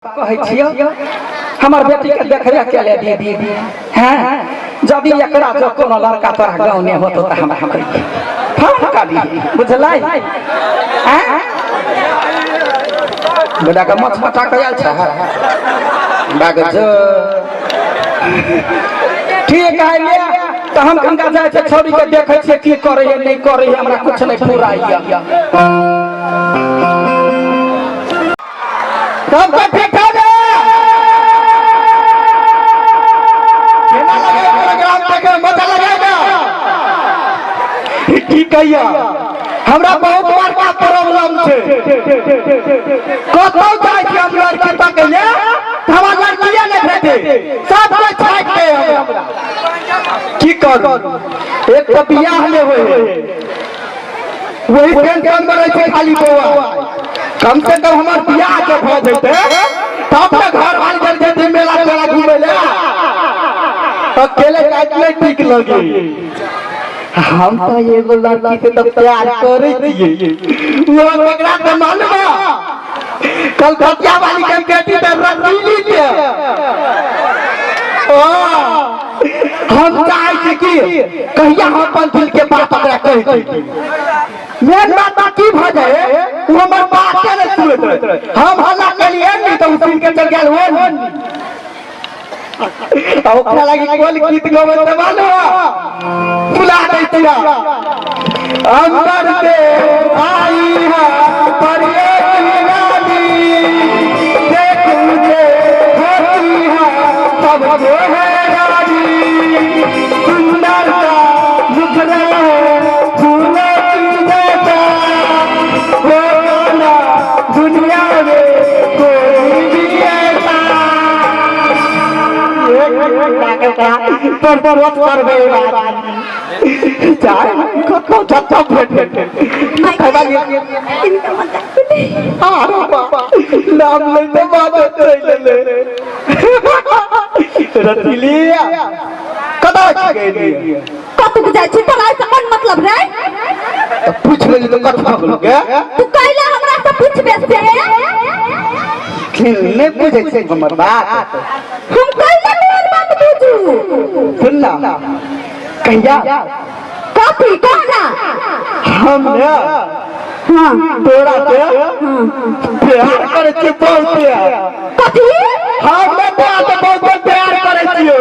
कहै छियौ, हमर बेटी के देखबे केले दीदी हैं। यदि एकरा जो कोनो लड़का तोरा गाँव नहि होतो तऽ हमरा कहिए, फोन करी, बुझलै हैं? बेटा के मछ मटा के आयल छै बाग जो। ठीक है ले, तऽ हम कनका जाइ छै, छौड़ी के देखै छियै की करै है नहि करै है, हमरा कुछ नहि फुराइया। सबके ठीक ठाक है? केना लगे प्रोग्राम देखे मजा लगेगा? की कहिया, हमरा बहुत बड़का प्रॉब्लम छै। कतौ जाइ छी हम लड़की तक ले, तऽ हमरा लड़किए नहि भेटे, सब कोइ छाटि दे। हमरा की करू? एक तऽ बियाह नहि होइ है, वही टेंशन में रहै छै खाली बौआ। कम से कम हमर बियाह के भऽ जेतै तब ने घर वाली चल जेतै मेला तेला घूमे ले। अकेले जाइत नहीं ठीक लगे। हम तो एगो लड़की से तो प्यार करै छियै। वो ककरा से मालूम है? कलकतिया वाली के बेटी तो रसीली के। ओ, हम चाहै छी कि कहिया हम अपन दिल के बात ओकरा कहि दी। मेन बात बा की भऽ जाए, ओ हमर बाते नहि सुनैत रहे। हम हल्ला केलिए नहीं तऽ ओ सुन के चल गेल। वो आ ओकरा लागी कोन गीत गबै तऽ मालूम है? सुना दै छियै। अंबर से आई है पर एक रानी, देख मुझे होती है सबको है रानी, सुंदर सा मुखड़ा है फूलों की जैसा, हो ना दुनिया में कोई भी ऐसा। पर पर करबै चाहे कतौ जतौ भेटे। आरो बाबा नाम लेते बात चलि गेलै। रतिलिया कतऽ गेलियै? कतुक जाइ छी, तोरा एहिसँ कोन मतलब रे? तऽ पूछि लेली तऽ कथी भऽ गेलौ गे? तू कैला हमरा से पूछबे से? कि नहि बुझै छै हमर बात? हम कैला तोहर बात बुझू? सुन ना कहिया। कथी कहना? हम ने तोरा के प्यार करै छियै, बहुत प्यार। कथी? हम ने तोरा के बहुत प्यार करै छियौ।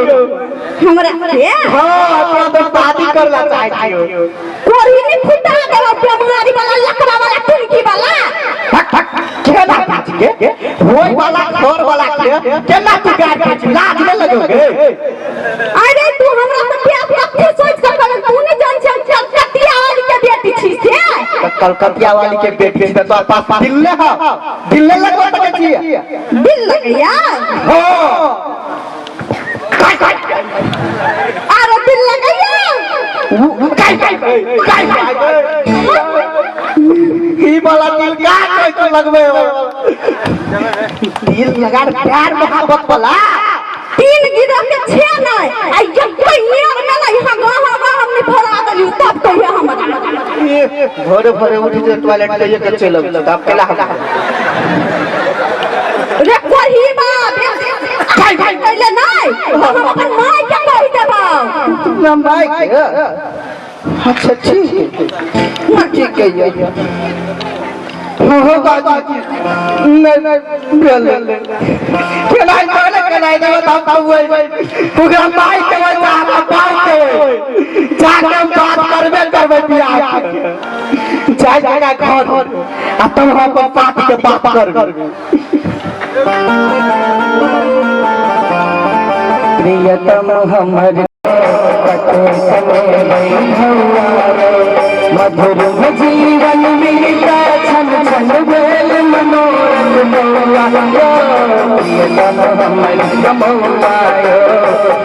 हमरा से? हाँ, तोरा तो शादी करला चाहै छियौ। कोरी नहीं फुटा देबो, बेमारी वाला, लकड़ा वाला, टुनकी वाला। केना के होय वाला घर वाला के केना तू गाड़ दै छी? लाज नहि लगौ गे? अरे, तू हमरा से प्यार कथी सोच के करल? तू नहीं जान छै हम कलकतिया वाली के बेटी छी से। तऽ कलकतिया वाली के बेटी छी तऽ तोरा पास दिल ने है? दिल ने लगवा सकै छियै? दिल लगैया? हाँ। अरे, दिल लगैया? ई वाला दिल का कहै छै लगबै वाला दिल लगा, प्यार मोहब्बत वाला। तीन गिरह के छे नहीं आ ये नियर में नहीं। हाँ गाँव हाँ हम नहीं भरा देलियो तब कहिए हमरा। भोरे भोरे उठ के टॉयलेट लइए के चलि अबै छी, तब केला हम रे कोही बाप पहिले नहीं, हम अपन माय के कहि देबौ। ना माय के? अच्छा ठीक है, ठीक है। ये हो बाजी नहीं नहीं भेल केनाइ पहिले केनाइ देबै तऽ हम कहबै ओकरा माय के होय चाहे हमरा बाप के होय, जाके हम बात करबे करबै। बियाह के जाय जाय घर आ तब हम अपन साथी के बात करबै। प्रियतम हमर मधुर जीवन मिलता छन छन भेल मनोरथ बौआ यो, प्रियतम हमर कमौआ यो,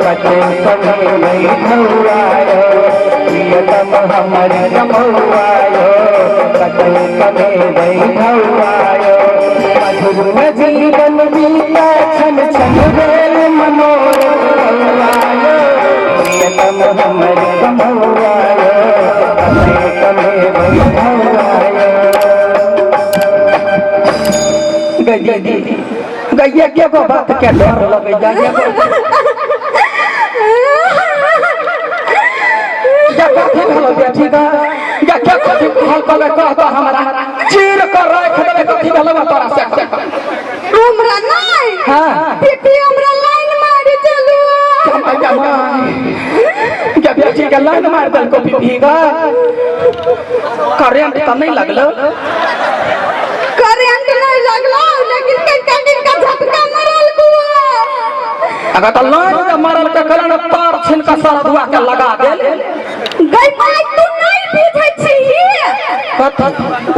कते कमेबै भौआ यो, प्रियतम हमर कमौआ यो, कते कमेबै भौआ यो, मधुर जीवन बीता छन छन भेल मनोरथ बौआ यो, प्रियतम हमर कमौआ यो, कते कमेबै भौआ यो। गई दीदी, गई। गैया के गो बात के डर लगे जाइए या कथी भेलो बेटी गा या के कथी कहल कले कह दो हमरा चीर कर राख देबे कथी भेलो तोरा से हमरा नहीं हाँ। पीपी हमरा लाइन मारी चलू मैया माय या बेटी के लाइन मार देलको पीपी गा करेंट त नहीं लगलो करंट नहीं लगलो लेकिन कनका कनका झटका मरल कुआ अगर त लाइन के मारल के कारण तार छिन के सरदुआ के लगा देल गई माय तू नहीं बुझै छी कथी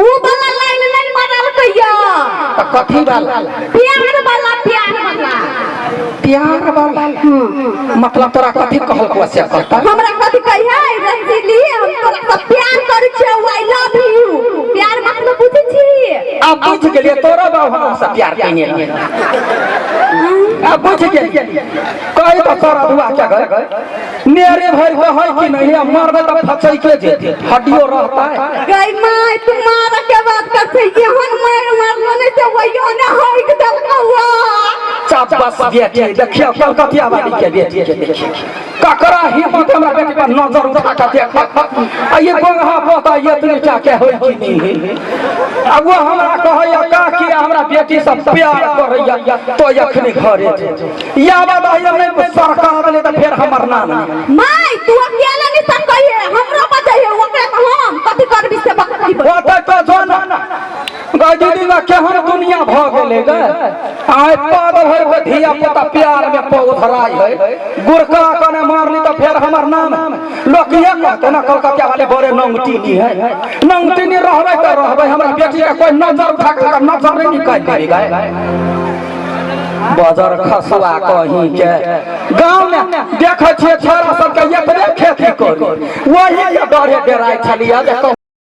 ऊ वाला लाइन नहीं मरल कहिया त कथी वाला प्यार वाला प्यार वाला प्यार वाला मतलब तोरा कथी कहल को से कहता हमरा कथी कही है रसीली हम तोरा से प्यार करै छियै I love you प्यार मतलब बुझै छी अब बुझ गेलिए तोरा बाबू हमरा से प्यार कइने रहे अब बुझ गेलिए कही तो तोरा दुआ के गए नेरे भर के है कि नहीं अब मरबे त फसै के जेते हड्डियो रहता है गई माय तू मार के बात कर छै एहन मार मारलो नहीं ते वहियो ने होइक देलकौआ चापस बेटी देखियो कलकतिया वाली के बेटी के देखियो ककरा हिम्मत हमरा बेटी पर नजर उठा के देख आ ये गोंगा पोता ये तनी के होई कि नहीं आ वो हमरा कहैया का कि हमरा बेटी सब प्यार करैया तो अखनी घरे जे या बाबा हम नहीं सरकार देले त फेर हमर नाम नहीं माय तू अकेला नहीं सकई है हमरो बजै है ओकरा तो हम कथी करबी से बकरी होतै तो जो ना गै दीदी गा केहन दुनिया भ गेलै गे आइ पद भरि के धिया पुता प्यार में पौधराइ है गुरका कने मारली तो फेर हमर नाम लोक ये कहते ना कलकतिया वाले बड़े नंगटीनी है नंगटीनी रहबै तो रहबै हमरा बेटी के कोई नजर उठा के नजर नहीं निकालि देबै गे बजर खसुआ कहीं के गाँव में देखै छियै छोरा सबके एतबे खेती करी वही के डरे डराइ छलियै जे कहूँ।